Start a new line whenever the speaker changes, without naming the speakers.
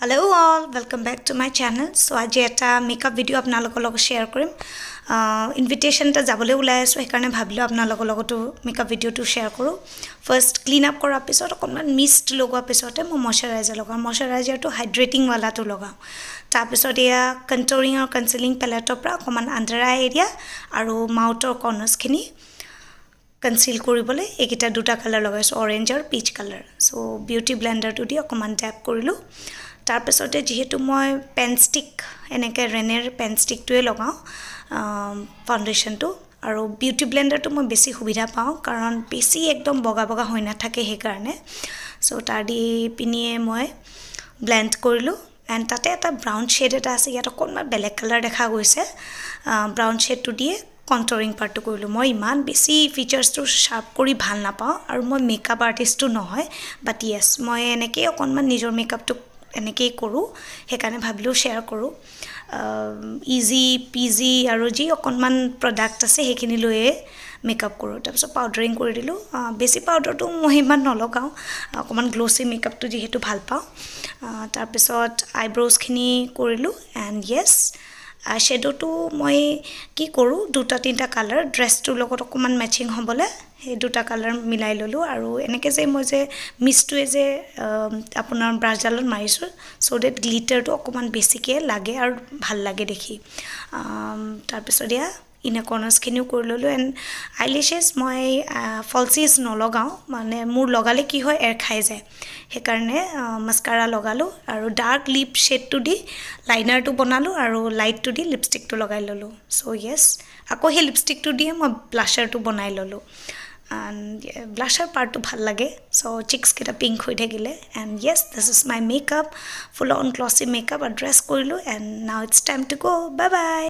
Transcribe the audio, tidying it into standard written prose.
Hello all, welcome back to my channel. So আজি এটা makeup video' আপোনালোকৰ লগত শ্বেয়াৰ কৰিম। ইনভিটেশ্যন এটা যাবলৈ ওলাই আছোঁ, সেইকাৰণে ভাবিলোঁ আপোনালোকৰ লগতো মেকআপ ভিডিঅ'টো শ্বেয়াৰ কৰোঁ। ফাৰ্ষ্ট ক্লিন আপ কৰাৰ পিছত, অকণমান মিষ্ট লগোৱাৰ পিছতে মই মইশ্চাৰাইজাৰ লগাওঁ। মইশ্চাৰাইজাৰটো হাইড্ৰেটিংৱালাটো লগাওঁ। তাৰপিছত এয়া কণ্টৰিং আৰু কনচিলিং পেলেটৰ পৰা অকণমান আণ্ডাৰ আই এৰিয়া আৰু মাউথৰ কৰ্নাৰ্ছখিনি কনচিল কৰিবলৈ এইকেইটা দুটা কালাৰ লগাইছোঁ, অৰেঞ্জ আৰু পিচ কালাৰ। চ' বিউটি ব্লেণ্ডাৰটো দি অকণমান টেপ কৰিলোঁ। তাৰপিছতে যিহেতু মই পেন ষ্টিক, এনেকৈ ৰেনেৰ পেন ষ্টিকটোৱে লগাওঁ ফাউণ্ডেশ্যনটো আৰু বিউটি ব্লেণ্ডাৰটো মই বেছি সুবিধা পাওঁ, কাৰণ বেছি একদম বগা বগা হৈ নাথাকে সেইকাৰণে। চ' তাৰ দি পিনিয়ে মই ব্লেণ্ড কৰিলোঁ। এণ্ড তাতে এটা ব্ৰাউন শ্বেড এটা আছে, ইয়াত অকণমান বেলেগ কালাৰ দেখা গৈছে। ব্ৰাউন শ্বেডটো দিয়ে কণ্টৰিং পাৰ্টটো কৰিলোঁ। মই ইমান বেছি ফিচাৰ্ছটো শ্বাৰ্প কৰি ভাল নাপাওঁ আৰু মই মেকআপ আৰ্টিষ্টো নহয়, বাট য়েছ, মই এনেকেই অকণমান নিজৰ মেকআপটো এনেকেই কৰোঁ, সেইকাৰণে ভাবিলোঁ শ্বেয়াৰ কৰোঁ। ইজি পিজি আৰু যি অকণমান প্ৰডাক্ট আছে, সেইখিনি লৈয়ে মেকআপ কৰোঁ। তাৰপিছত পাউডাৰিং কৰি দিলোঁ। বেছি পাউডাৰটো মই ইমান নলগাওঁ, অকণমান গ্ল'চি মেকআপটো যিহেতু ভাল পাওঁ। তাৰপিছত আইব্ৰ'জখিনি কৰিলোঁ। এণ্ড য়েছ, আই শ্বেড'টো মই কি কৰোঁ, দুটা তিনিটা কালাৰ ড্ৰেছটোৰ লগত অকণমান মেচিং হ'বলৈ সেই দুটা কালাৰ মিলাই ল'লোঁ। আৰু এনেকৈ যে মই যে মিষ্টটোৱে যে আপোনাৰ ব্ৰাছডালত মাৰিছোঁ, চ' ডেট গ্লিটাৰটো অকণমান বেছিকৈ লাগে আৰু ভাল লাগে দেখি। তাৰপিছত এয়া ইনাৰ কৰ্নাৰ্ছখিনিও কৰি ল'লোঁ। এণ্ড আইলেছেছ মই ফলচিজ নলগাওঁ, মানে মোৰ লগালে কি হয়, এৰ খাই যায়। সেইকাৰণে মাস্কাৰা লগালোঁ আৰু ডাৰ্ক লিপ শ্বেডটো দি লাইনাৰটো বনালোঁ আৰু লাইটটো দি লিপষ্টিকটো লগাই ল'লোঁ। চ' য়েছ, আকৌ সেই লিপষ্টিকটো দিয়ে মই ব্লাছাৰটো বনাই ল'লোঁ। ব্লাছাৰ পাৰ্টটো ভাল লাগে, চ' চিক্সকেইটা পিংক হৈ থাকিলে। And yes, this is my makeup, full on glossy makeup আৰু ড্ৰেছ কৰিলোঁ and now it's time to go. Bye bye.